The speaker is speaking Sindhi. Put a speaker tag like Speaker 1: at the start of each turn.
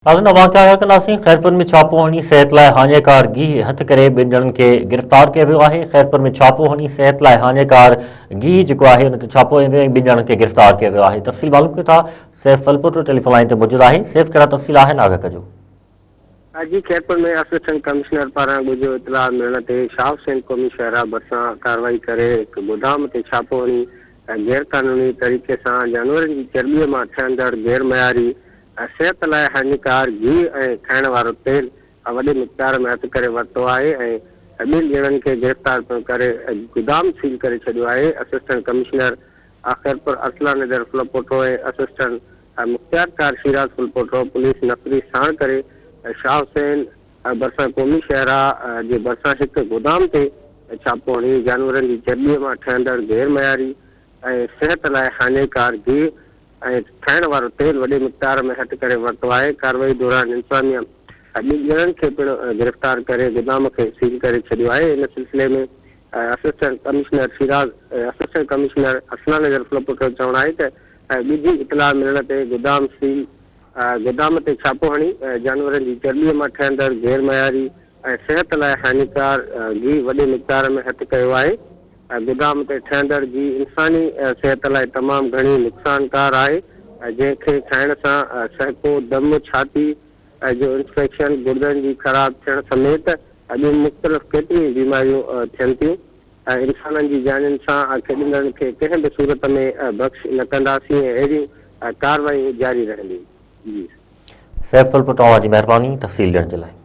Speaker 1: ناظرين اوهان کي آگاهه ڪنداسين خيرپور ۾ ڇاپو هڻي صحت لاء هاڃيڪار گيهه هٿ ڪري ٻن ڄڻن کي گرفتار ڪيو ويو آهي خيرپور ۾ ڇاپو هڻي صحت لاء هاڃيڪار گيهه جيڪو آهي ان تي ڇاپو هنيو ويو ۽ ٻن ڄڻن کي گرفتار ڪيو ويو آهي تفصيل معلوم ڪيون ٿا سيف ڦلپوٽو ٽيليفون لائين تي موجود آهي سيف ڪهڙا تفصيل آهن آگاهه ڪجو.
Speaker 2: جي خيرپور ۾ اسسٽنٽ ڪمشنر پاران ڳجهو اطلاع ملڻ تي شاهه حسين قومي شاهراهه ڀرسان ڪارروائي ڪري هڪ گودام تي ڇاپو هڻي غير قانوني طريقي سان جانورن جي چرٻي مان ٺهندڙ غير معياري صحت لاء هاڃيڪار گيهه ۽ کائڻ وارو تيل وڏي مقدار ۾ هٿ ڪري ورتو آهي ۽ ٻن ڄڻن کي گرفتار پڻ ڪري گدام سيل ڪري ڇڏيو آهي، assistant commissioner Khairpur Arsalan Haider Phulpoto ۽ assistant مختيارڪار شيراز ڦلپوٽو police نفري ساڻ ڪري شاهه حسين ڀرسان قومي شاهراهه جي ڀرسان هڪ گودام تي ڇاپو هڻي جانورن جي چرٻي مان ٺهندڙ غير معياري ۽ صحت لاء هاڃيڪار گيهه ۽ ٺاهڻ وارو تيل وڏي مقدار ۾ هٿ ڪري ورتو آهي، ڪارروائي دوران انتظاميا ٻن ڄڻن کي پڻ گرفتار ڪري گدام کي سيل ڪري ڇڏيو آهي، ان سلسلي ۾ assistant commissioner Shiraz assistant commissioner Arsalan Haider Phulpoto جو چوڻ آهي ته ڳجهي اطلاع ملڻ تي گدام سيل گدام تي ڇاپو هڻي جانورن جي چرٻي مان ٺهندڙ غير معياري ۽ صحت لاء هاڃيڪار گيهه وڏي مقدار ۾ هٿ ڪيو آهي. گدام تي ٺهندڙ گيهه انساني صحت لاء تمام گهڻي نقصانڪار آهي، جنهن کي کائڻ سان سهڪو، دم، ڇاتي جو انفيڪشن، گڙدن جي خراب ٿيڻ سميت ٻيون مختلف ڪيتريون ئي بيماريون ٿين ٿيون. انسانن جي جانين سان کيڏندڙن کي ڪنهن به صورت ۾ بخش نه ڪنداسين ۽ اهڙيون ڪارروايون جاري رهنديون. جي.
Speaker 1: سيف ڦلپوٽو اوهان جي مهرباني تفصيل ڏيڻ جي لاء.